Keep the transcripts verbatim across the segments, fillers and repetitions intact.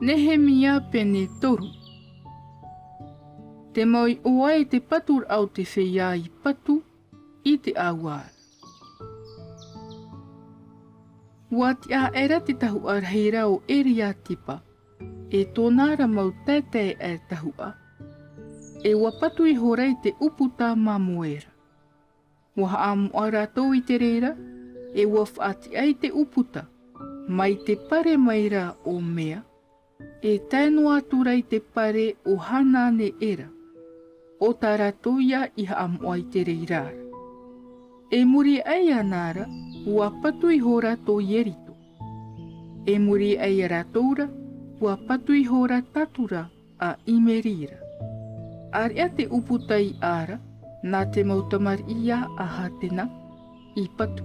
Nehemia pene toru. Te mau iʻoa e te paturaʻa o te feiā i patu i te ʻāua ra. ʻUa tiʻa aʻera te tahuʻa rahi ra o Eriatipa, e tōna ra mau taeaʻe tahuʻa, e ʻua patu ihora i te ʻūputa māmoe ra. ʻUa haʻamoʻa rātou i te reira, e ʻua faʻatiʻa i te ʻūputa, mai te pare mai ra o Mea, e tae noa atu ra i te pare o Hananera, ʻo tā rātou ia i haʻamoʻa i te reira ra. E muri aʻe iāna ra, ʻua patu ihora tō Ierito. E muri aʻe ia rātou ra, ʻua patu ihora Tatura a Imeri ra. ʻĀreʻa te ʻūputa i ʻā ra, nā te mau tamariʻi ia a Hatena i patu.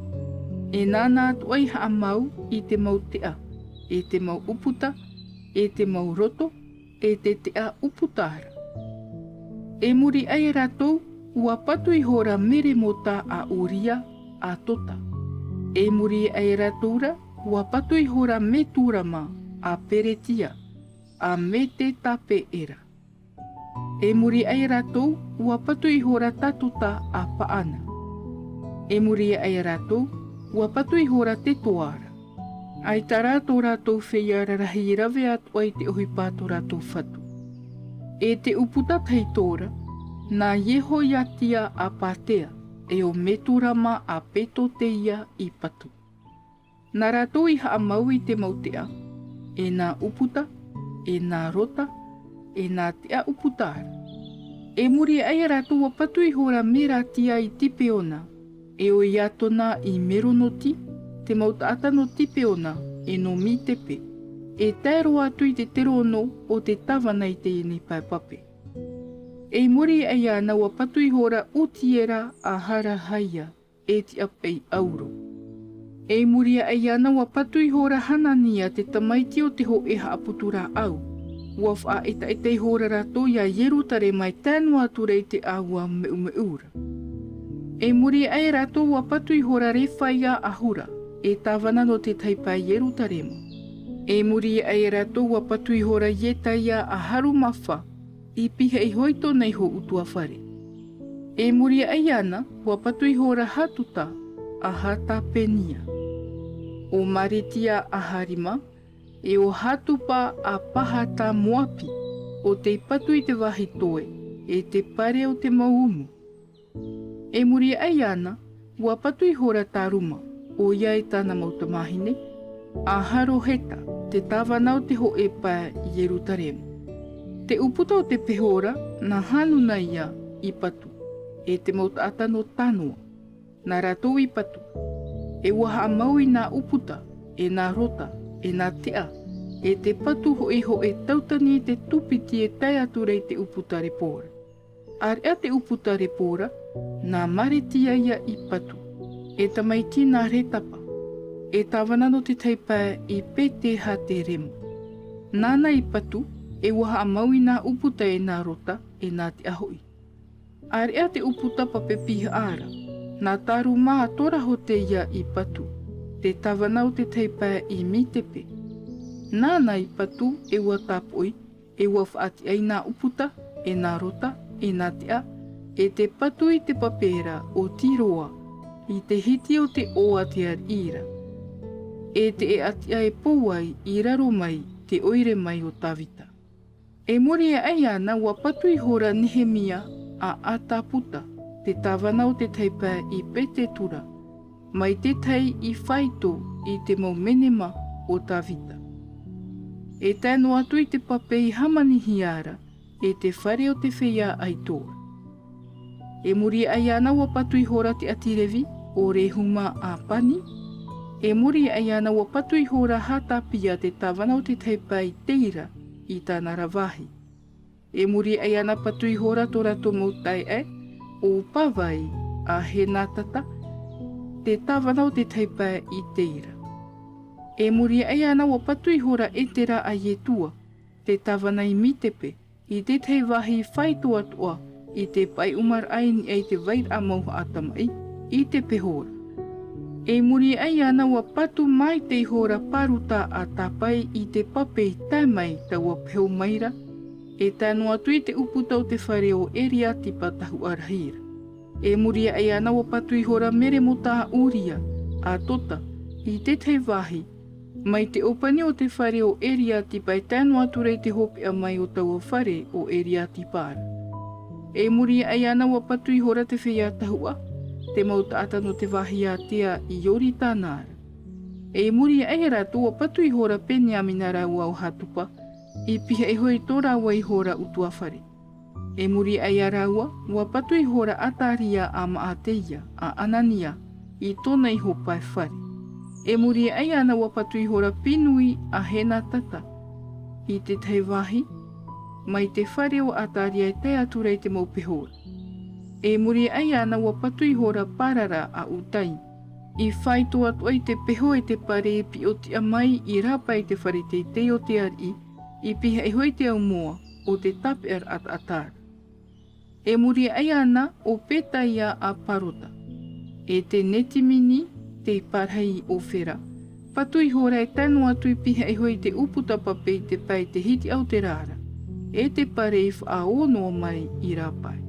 E nāna atoʻa i haʻamau i te mau teʻa, e te mau ʻūputa, e te mau roto, e te teʻa ʻūputa ra. E muri aʻe ia rātou, ʻua patu ihora Meremota a Uria a Tota. E muri aʻe ia rātou ra, ʻua patu ihora Meturama a Peretia, a Metetapeera. E muri aʻe ia rātou, ʻua patu ihora Tatota a Paana. E muri aʻe ia rātou, ʻua patu ihora Tetoa ra. ʻAita rā tō rātou feiā rarahi i rave atoʻa i te ʻohipa a tō rātou fatu. E te ʻūputa tahito ra, nā Iehoiatia a Patea, e ʻo Meturama a Petoteia i patu. Nā rātou i haʻamau i te mau teʻa, e nā ʻūputa, e nā rota, e nā teʻa ʻūputa ra. E muri aʻe ia rātou, ʻua patu ihora Meratia i Tipeona, e ʻo Iatona i Meronoti, te mau taʻata nō Tipeona, e nō Mitepe, e tae roa atu i te terono o te tāvana i teie nei pae pape. E i muri aʻe iāna, ʻua patu ihora Utiera a Harahaia, e tiʻa paʻi ʻauro. E i muri aʻe iāna, ʻua patu ihora Hanania, te tamaiti o te hōʻē haʻaputu rāʻau. ʻUa faʻaʻetaʻeta ihora rātou ia Ierutarema e tae noa atu ra i te ʻāua meʻumeʻu ra. E i muri aʻe ia rātou, ʻua patu ihora Refaia a Hura, e tāvana nō te tahi pae Ierutarema. E i muri aʻe ia rātou, ʻua patu ihora Ietaia a Harumafa, i pihaʻi iho i tōna iho ʻutuāfare. E i muri aʻe iāna, ʻua patu ihora Hatuta a Hatapenia, ʻo Maretia a Harima, e ʻo Hatupa a Pahata-moapi, ʻo tei patu i te vāhi toe, e te pare o te mau umu. E i muri aʻe iāna, ʻua patu ihora Taruma, ʻoia e tāna mau tamāhine, a Haroheta, te tāvana o te hōʻē pae Ierutarema. Te ʻūputa o te peho ra, nā Hanunaia i patu, e te mau taʻata nō Tanoa, nā rātou i patu. E ʻua haʻamau i nā ʻūputa, e nā rota, e nā teʻa, e te patu hoʻi hōʻē tautani i te tūpiti e tae atu ra i te ʻūputa repo ra. ʻĀreʻa te ʻūputa repo ra, nā Maretia ia i patu, e tamaiti nā Retapa, e tāvana nō te tahi pae i Petehaterema. Nāna i patu, e ʻua haʻamau i nā ʻūputa, e nā rota, e nā teʻa hoʻi. ʻĀreʻa te ʻūputa pape pihaʻa ra, nā Taruma a Torahote ia i patu, te tāvana o te tahi pae i Mitepe. Nāna i patu, e ʻua tāpoʻi, e ʻua faʻatiʻa i nā ʻūputa, e nā rota, e nā teʻa, e te patu i te pape ra o Tiroa, i te hiti o te ʻō a te ariʻi ra, e te ʻēʻa tiʻa e pou ai i raro mai te ʻoire mai o Tavita. E muri aʻe iāna, ʻua patu ihora Nehemia a Ataputa, te tāvana o te tahi pae i Petetura, mai te tahi i faito i te mau menema o Tavita, e tae noa atu i te pape i hāmanihia ra, e te fare o te feiā ʻaito ra. E muri aʻe iāna, ʻua patu ihora te ʻāti Revi, ʻo Rehuma a Pani. E muri aʻe iāna, ʻua patu ihora Hatapia, te tāvana o te tahi pae i Teira, i tāna ra vāhi. E muri aʻe iāna, patu ihora tō rātou mau taeaʻe, ʻo Pavai a Henatata, te tāvana o te tahi pae i Teira. E muri aʻe iāna, ʻua patu ihora Etera a Ietua, te tāvana i Mitepe, i te tahi vāhi faito atoʻa i te paʻiʻumaraʻa i niʻa i te vairaʻa mau haʻatamaʻi, i te peho ra. E muri aʻe iāna ua patu mai te ihora Paruta a tāpae i te pape i tae mai taua peho mai ra, e tae noa atu i te ʻūputa o te fare o Eriatipa tahuʻa rahi ra. E muri aʻe iāna ua patu ihora Meremota a Uria, a Tota, i tētahi vāhi, mai te ʻōpani o te fare o Eriatipa e tae noa atu ra i te hopeʻa mai o taua fare o Eriatipa ra. E muri aʻe iāna ua patu ihora te feiā tahuʻa, te mau taʻata nō te vāhi ātea i Ioritana ra. E muri aʻe iā rātou ua patu ihora Peniamina rāua ʻo Hatupa, i pihaʻi iho i tō rāua ihora ʻutuāfare. E muri aʻe iā rāua, ua patu ihora Ataria a Maateia, a Anania, i tōna iho pae fare. E muri aʻe iāna ua patu ihora Pinui a Henatata, i tētahi vāhi, mai te fare o Ataria e tae atu ra i te mau peho ra. E muri aʻe iāna ua patu ihora Parara a Utai, i faito atu ai te peho e te pare i piʻo tiʻa mai i rāpae i te fare teitei o te ariʻi, i pihaʻi iho i te aumoa o te tāpeʻaraʻa taʻata ra. E muri aʻe iāna ʻo Petaia a Parota, e te Netimini, tei pārahi i Ofera, patu ihora e tae noa atu i pihaʻi iho i te ʻūputa pape i te pae i te hitiʻa o te rā ra, e te pare i faʻaō noa mai i rāpae.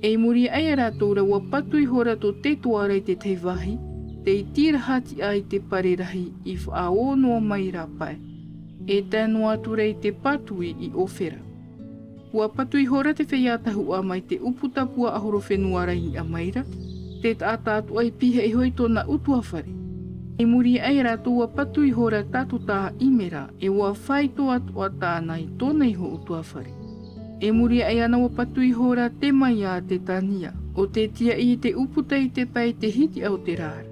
E muri aʻe iā rātou ra ua patu ihora tō Tetoa ra i tētahi vāhi, tei tīraha tiʻa i te pare rahi i faʻaō noa mai i rāpae, e tae noa atu ra i te pātui i Ofera. Ua patu ihora te feiā tahuʻa mai te ʻūputa puaʻahorofenua ra i niʻa mai ra, te taʻata atoʻa i pihaʻi iho i tōna ʻutuāfare. I muri aʻe iā rātou ua patu ihora Tatota a Imera, e ua faito atoʻa tāna i tōna iho ʻutuāfare. E muri aʻe iāna ua patu ihora Temaia a Tetania, ʻo te tiaʻi i te ʻūputa i te pae i te hitiʻa o te rā ra.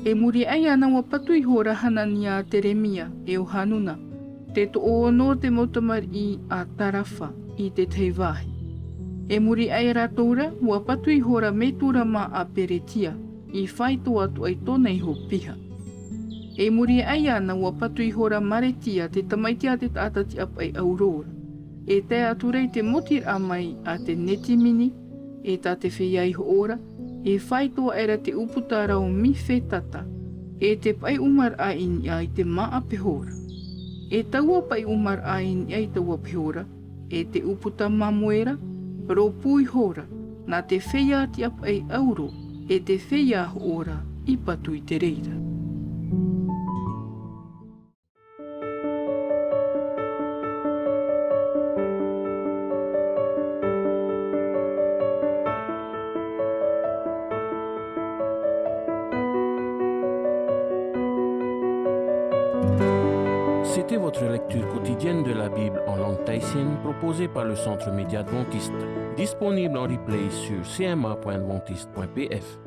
E muri aʻe iāna ua patu ihora Hanania a Teremia, e ʻo Hanuna, te toʻo ono o te mau tamariʻi a Tarafa, i tētahi vāhi. E muri aʻe iā rātou ra, ua patu ihora Meturama a Peretia, i faito atoʻa i tōna iho piha. E muri aʻe iāna ua patu ihora Maretia, te tamaiti a te taʻata tiʻapaʻi ʻauro ra, e tae atu ra i te motiraʻa mai a te Netimini, e tā te feiā iho ora, e faito aʻera te ʻūputa ra ʻo Mifetata, e te paʻiʻumaraʻa i niʻa i te māʻa peho ra. E taua paʻiʻumaraʻa i niʻa i taua peho ra, e te ʻūputa māmoe ra, rōpū iho ra, nā te feiā tiʻapaʻi ʻauro, e te feiā hoʻo ra, i patu i te reira. C'était votre lecture quotidienne de la Bible en langue tahitienne proposée par le Centre Média Adventiste, disponible en replay sur C M A point adventiste point P F.